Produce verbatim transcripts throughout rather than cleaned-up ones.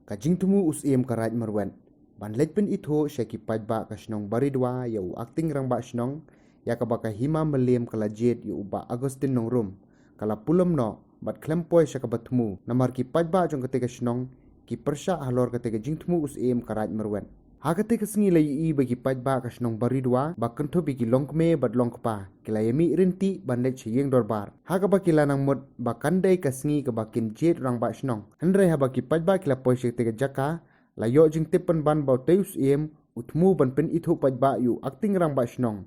Ka jingthmu u Syiem ka Raid Marwet ban leit pynithuh sha ki paidbah ka shnong Baridua ïa u Acting Rangbah Shnong ïa kaba ka Hima Mylliem ka la jied ïa u Bah Augustine Nongrum ka la pulom noh bad khlem poi sha kaba thmu namar ki paidbah jong katei ka shnong ki pyrshah halor katei ka jingthmu u Syiem ka Raid Marwet. Ha katei ka sngi la ïohi ba ki paidbah ka shnong Baridua ba kynthup ïa ki longkmie bad longkpa ki la ïamih ryntih ban leit sha ïing dorbar ha kaba ki la nang mut ba kan dei ka sngi kaba kin jied rangbah shnong. Hynrei haba ki paidbah ki la poi sha katei ka jaka, la ïoh jingtip pynban ba utei u Syiem u thmu ban pynithuh paidbah ïa u Acting Rangbah Shnong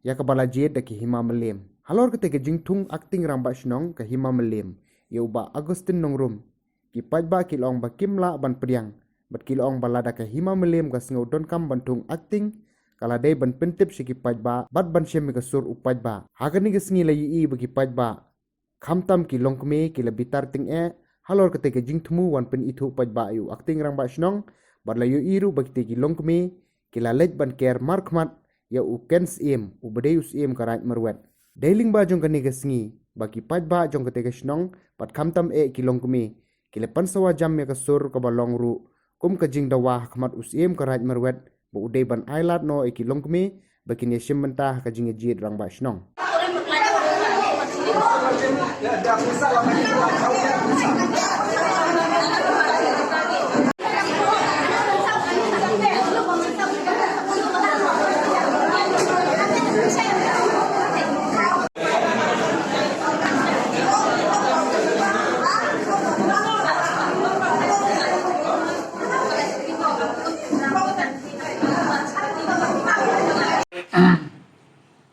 ïa kaba la jied da ki Hima Mylliem. Halor katei ka jingthung Acting Rangbah Shnong ka Hima Mylliem ïa u Bah Augustine Nongrum, ki paidbah ki la ong ba kim lah ban pdiang bad ki la ong ba lada ka Hima Mylliem ka sngew donkam ban thung acting, ka la dei ban pyntip sha ki paidbah bad ban shem ïa ka sur u paidbah. Ha kane ka sngi la ïohi ba ki paidbah, khamtam ki longkmie, ki la bitar tyngeh halor katei ka jingthmu wan pynithuh paidbah ïa u Acting Rangbah Shnong bad la ïohi ruh ba kitei ki longkmie ki la leit ban ker markhmat ïa u Ken Syiem uba dei u Syiem ka Raid Marwet. Dei lyngba jong kane ka sngi ba ki paidbah jong katei ka shnong bad khamtam eh ki longkmie ki la pynsawa jam ïa ka sur kaba long ruh kum ka jingdawa ha khmat u Syiem ka Raid Marwet ba u dei ban ailad noh ïa ki longkmie ba kin ïashim bynta ha ka jingïajied rangbah shnong.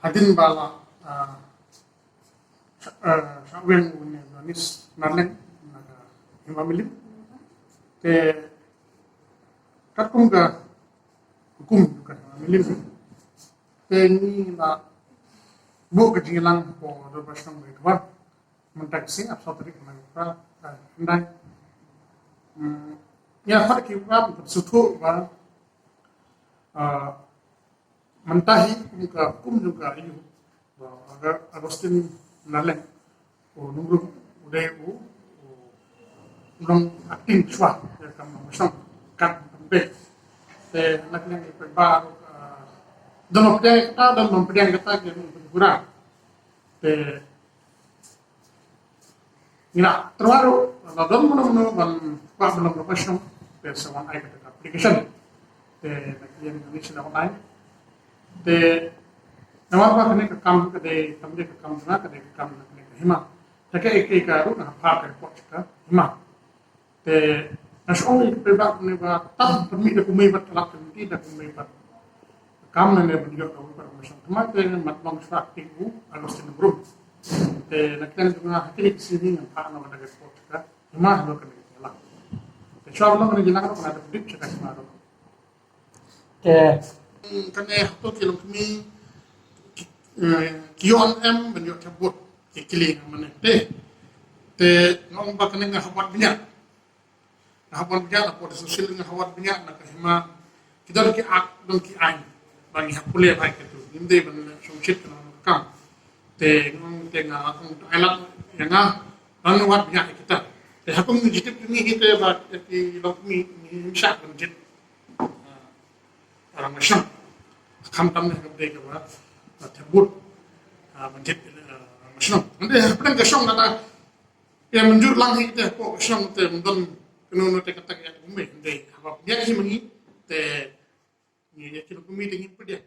Hadien ba la, ah, sa, ah, sa weng u ne Johannes Narleng na ka Hima Mylliem. Te katkum ka hukum ka Hima Mylliem, te ngi la buh ka jingïalang hapoh Dorbar Shnong Baridua mynta ka sngi, arphew saw tarik u bnai Phra, ah, hyndai. Hmm, ïa, pat ki ba sngewthuh ba, ah, mynta hi kum ka hukum jong ka ïa u, ba Augustine Narleng u Nongrum u dei u, u long acting shuwa ïa ka rangbah shnong kat pynbeit. Te na ka liang ïa ka ba, ah, don pdiang kata, don pdiang kata ki nongpynpura. Te ngi la tyrwa ruh, la don mano mano ban kwah ban long rangbah shnong, te sa wan ai kata ka application. Te na ka liang jong ngi sa la wan ai. Te namar ba kane ka kam ka dei, kam dei ka kam jong nga, ka dei ka kam jong kane ka hima. Te kaei kaei ka ruh nga hap phah ka report sha ka hima. Te nga shu ong ïa ki paidbah ne ba tam pynmih da kumne bad ka lad ka lynti, da kumne bad ka kam ne ban ïoh da u rangbah shnong thymmai, te mat long shuwa acting u Augustine Nongrum. Te na ka liang jong nga ha kine ki sngi ngan phah noh ka report sha ka hima halor kane ka jingïalang. Te shuwa ban long kane ka jingïalang ruh ngan da pynbeit sha ka hima ruh. Te kane hato ki longkmie ki, eh, ki ïoh em ban ïoh thep vote, ki kylli nga mane. Te, te nga ong ba kane nga hap wad bniah. Nga hap wad bniah, na pdeng social nga hap wad bniah na ka hima. Ki don ki ak, don ki aiñ ba ngi hap pule bha ïa kito. Ngim dei ban leh shongshit kano kano ka kam. Te nga ong, te nga ong to ai lad ïa nga ban wad bniah ïa kita. Te ha kum ka jingtip jong ngi hi te ba ki longkmie ngim shah ban jied rangbah shnong. Khamtam ne ka dei kaba thep vote, ah, ban jied, ah, rangbah shnong. Hynrei hapdeng ka shnong kata, ïa mynjur lang hi te hapoh ka shnong te ym don kano kano te kata ka ïa kumne. Hynrei haba pdiang hi ma ngi te ngi ïa ki longkmie te ngin pdiang.